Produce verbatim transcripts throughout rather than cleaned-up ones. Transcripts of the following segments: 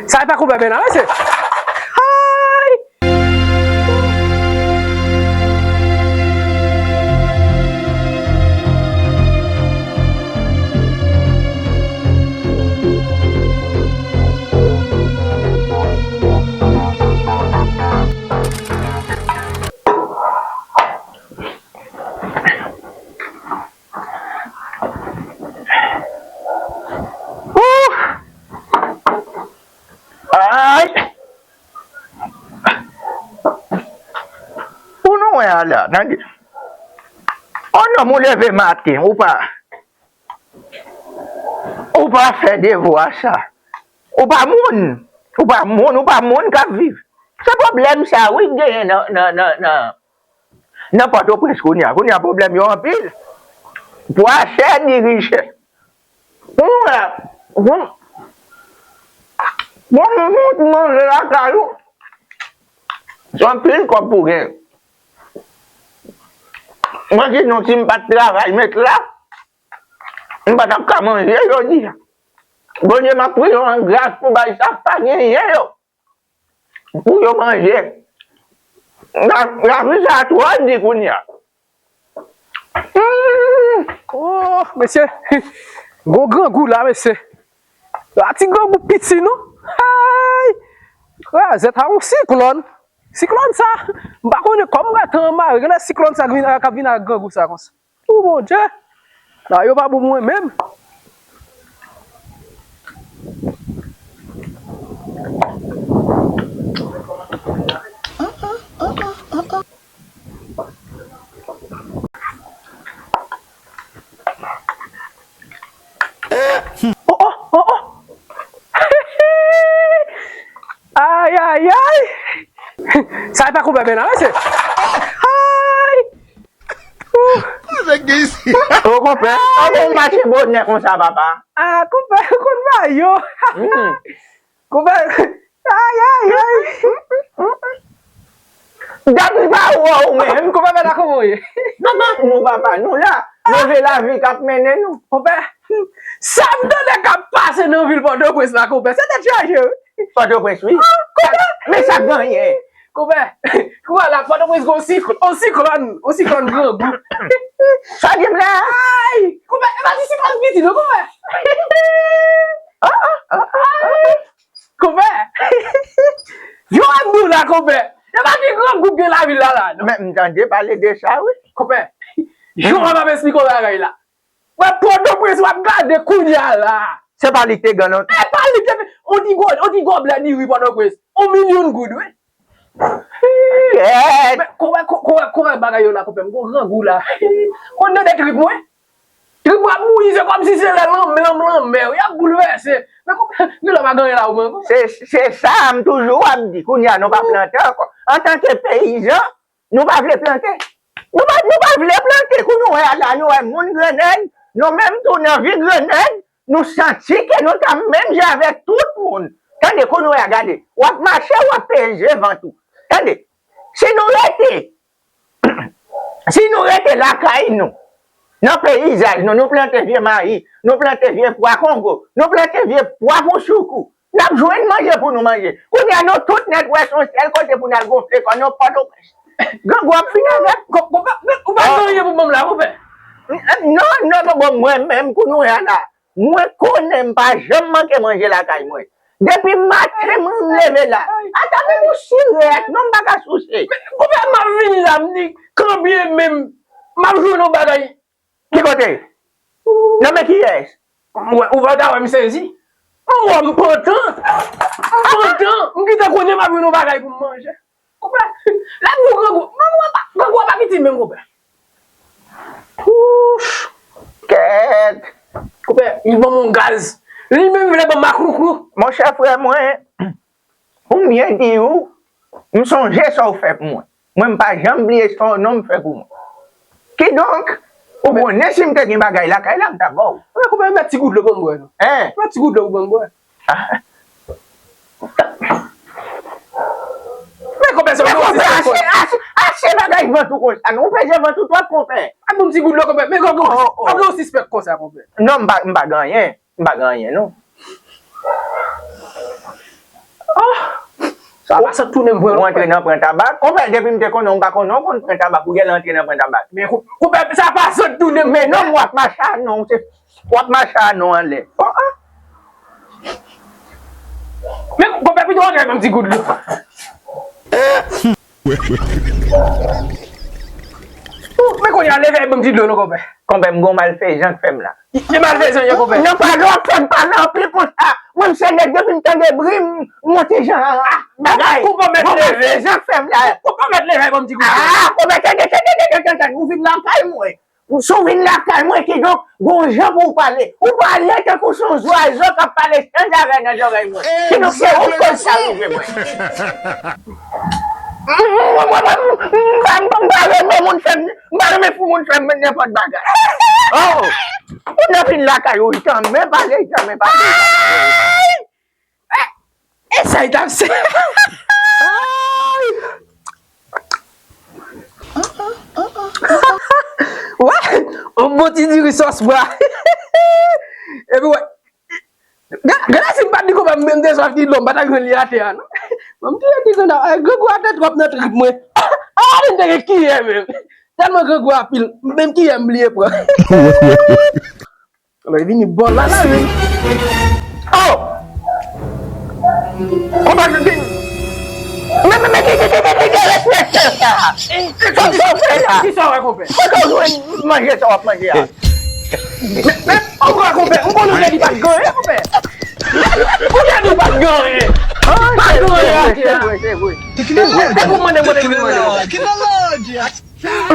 Sa e pa konpè Bèna, mesye. Ay! Ooh! Ay! Pou nou wè a la, tande. On nonm ou leve maten, ou pa, ou pa fè devwa sa. Ou pa moun, ou pa moun, ou pa moun k ap viv. Se pwoblèm sa wi k genyen nan, nan, nan, nan, nan Pòtoprens kounye a. Kounye a pwoblèm yo anpil. Pwa chè, diri chè. Ou wè, ou, bon, nou tout manje lakay ou. Se anpil kòb pou gen. Mwen di nou, si m pa t travay met la, m pa t ap ka manje jodi a. Bondye, m ap priye w an gras pou bay sa k pa genyen yo, pou yo manje. La, lavi sa twò di kounye a. Hmm. Oh, mesye. Gon grangou la, mesye. A ti grangou piti, non? Ay! Krazèt, a yon siklòn. Siklòn sa, m pa konnen kòman m pral tan anmare. Genlè siklòn sa k vin, k ap vin ak grangou sa konsa. O Bondye! Nan, yo pa bon pou mwen menm. Oh, oh, oh, oh. Ay, ay, ay. Sa e pa konpè Bèna, mesye. Ay. Ou konpè? Kòman ou mache bonè konsa, papa? Ah, konpè, ou konn ba yo. Hmm. Konpè, ay, ay, ay. Gad li pa wè w menm. Konpè, Bèna, kòman w ye? Papa nou, papa nou la. Move lavi k ap mennen nou. Konpè, sa m tande k ap pase nan vil Pòtoprens la, konpè, se tèt chaje, wi. Pòtoprens, wi. Ah, konpè. Men sa genyen. Konpè, kou a la, Pòtoprens gon siklòn, on siklòn, on siklòn grangou. Sa di m la? Ay, konpè, e pa ti siklòn piti non, konpè. Ah, ah, ah, ah, ah. Konpè, yo ap di w la, konpè. E pa ti grangou k gen lavil la, la, non. Men m tande pale de sa, wi. Konpè, Jean ap ap esplike w bagay la. Wè, Pòtoprens w ap gade kounye a la. Se pa li k te gen non. E pa li k te, on ti gò-, on ti gòblè diri Pòtoprens. On milyon goud, wi. Kèt. Men, konpè, ko-, konpè, konpè bagay yo la, konpè, m gon grangou la. Konn tande trip mwen? Trip mwen ap bouyi, se kòmsi se lè lanmè, lanmè, lanmè, y ap boulvèse. Men konpè, nou la pa gen anyen la, ou menm. Se, se sa m toujou ap di. Kounye a, nou pa plante ankò. Antanke peyizan, nou pa vle plante. Nou pa, nou pa vle plante. Kou nou wè a la, nou wè moun Grannèg, nou menm tou nan vi Grannèg, nou santi ke nou ta menm jan avèk tout moun. Tande, kou nou wè a, gade, w ap mache, w ap peze vant ou. Tande, si nou rete, si nou rete lakay nou, nan peyizaj nou, nou plante vye mayi, nou plante vye pwa kongo, nou plante vye pwa pou soukou, n ap jwenn manje pou nou manje. Kounye a, nou tout nèt wè se yon sèl kote pou n al gonfle kò nou, Pòtoprens. Grangou ap fin avè m. Ko-, konpè, men ou pa gen anyen pou ban m la, konpè? Non, non, non, bon, mwen menm, kou nou wè a la, mwen konnen m pa janm manke manje lakay mwen. Depi maten mwen m leve la. Ata menm yon sirèt, non, m pa ka souse. Men, konpè, m ap vini la, m di, kanbyen menm, m ap jwenn yon bagay. Ki kote? Nan men kiyès? Ou wè, ou pa ta wè m sezi? Ou wè m pantan? M pantan? M gentan konnen m ap jwenn yon bagay pou m manje. Konpè, lè m wè grangou, grangou a pa, grangou a pa piti menm, konpè. Pouch! Kèt! Konpè, li ban m yon gaz. Li menm vle ban m maklouklou. Monchè, frè mwen, pou m byen di w, m sonje sa w fè pou mwen. Mwen, m pa janm bliye sa w nonm fè pou mwen. Kidonk, ou konnen si m te gen bagay lakay la, m ta ba w. Men konpè, mèt ti gout dlo pou m bwè, non? Hein? Mèt ti gout dlo pou ban m bwè. Ah. Men konpè, se yon ti ache, ache, ache bagay vant ou konsa, non? Ou peze vant ou twòp, konpè. A bon, ti gout dlo, konpè. Men konpè, oh, oh, oh, konpè, ou sispèk konsa, konpè. Non, m pa, m pa gen anyen. M pa gen anyen, non. Sa pa sot tounen m pran. Ou antre nan pran tabak. Konpè, depi m te konnen w, m pa konnen w konn pran tabak. Ou genlè antre nan pran tabak. Men kou-, konpè, sa pa sot tounen m. Men non, w ap mache a non, se, w ap mache a non anlè. Oh, ah. Men konpè, pito w antre ban m ti goud dlo. Ou, men kounye a, leve ban m ti dlo non, konpè. Konpè, m gon malfezan k fè m la. Ki malfezan ye, konpè? Non, pa lè w ap fè m pale anpil konsa. Mwen, m se nèg depi m tande bri, m monte jan a bagay. Konpè, mèt leve. Gon malfezan k fè m la. Konpè, mèt leve ban m ti goud dlo. Ah, konpè, tande, tande, tande, tande, tande. Ou vin lakay mwen. Si w vin lakay mwen, kidonk, gon jan pou w pale. Ou pale tankou se yon zwazo k ap pale san zafè nan zòrèy mwen. Kidonk, se ou k koz sa rive mwen. Mwen, mwen, mwen, m pa, m pa renmen moun fè m, m pa renmen pou moun fè m nenpòt bagay. Oh! Ou nan vin lakay ou, janmen pale, janmen pale. E sa l t ap se. Wè, yon bon ti diri sòs bwa. Epi wè, gade, gade si m pa t di konpè m, m te sòf ti dlo, m pa t ap jwenn li atè a, non. Bon, m touye ti konda, ay, grangou a te twòp nan trip mwen. Ah, li te gen kiyè menm. Tèlman grangou a pil, menm kiyè m bliye pran. Lè vini bò la, la, wi. Oh! Konpè, vin. Men, men, men, ki, ki, ki, ki, ki, ki, respekte sa. Ki sa w fè la? Ki sa w wè, konpè? Kote w jwenn manje sa w ap manje a? Men, men, oh, konpè, m konnen w te di pa t gen anyen, konpè. Ou te di w pa t gen anyen. Pa t gen anyen atè a. Se vre, se vre, se vre. Se pou mande kote l vin manje, konpè.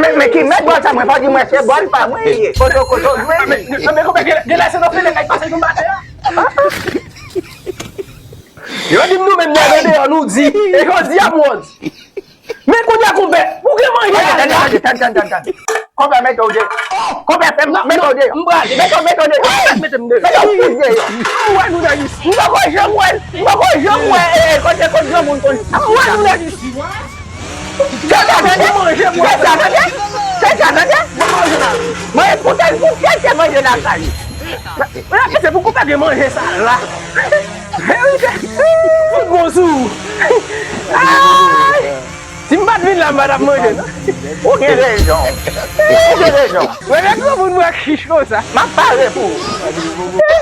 Men, men ki mèt bòl sa, mwen pa di mwen se bòl pa mwen ye. Kote, kote w jwenn li? Men, men, men, konpè, gen, gen lè se nan fenèt la, l pase tonbe atè a. Yo di m nou menm nou ale deyò, nou di. E jodi a pou w di. Men kounye a, konpè, ou gen manje la. Tann, tann, tann, tann, tann, tann. Konpè, mete w de. Konpè, fè m, mete w de. M prale. Mete w, mete w de. Mete m de. Mete w fous deyò. M wè nou nan lis. M poko janm wè, m poko janm wè, eh, kote, kote granmoun konn. M wè nou nan lis. Se sa, tande? Se sa, tande? Se sa, tande? Mwen, poutan, poutan, se manje lakay. Mwen, se pou konpè gen manje sa la. Fout bon sou ou. Ay! Si m pa t vin la, m pa t ap manje, non. Ou gen rezon. Ou gen rezon. Mwen, lè granmoun mwen ak chich konsa. M ap pare pou ou.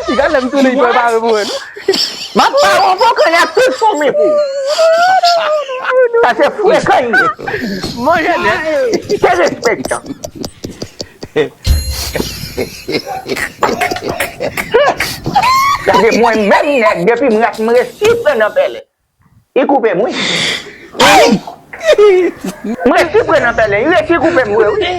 Ti gade lè m tounen, li pare pou mwen, non. M ap pare yon bon kann ak tout foumi pou ou. Sa se frekan li ye. Manje nèt. Te respektan. Gade mwen menm nèg, depi m rat m resi pran nan pèlen. Li koupe m, wi. Mwen resi pran nan pèlen, li resi koupe m, wi, wi.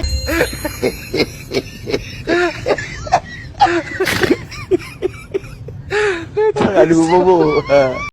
Gade bobo.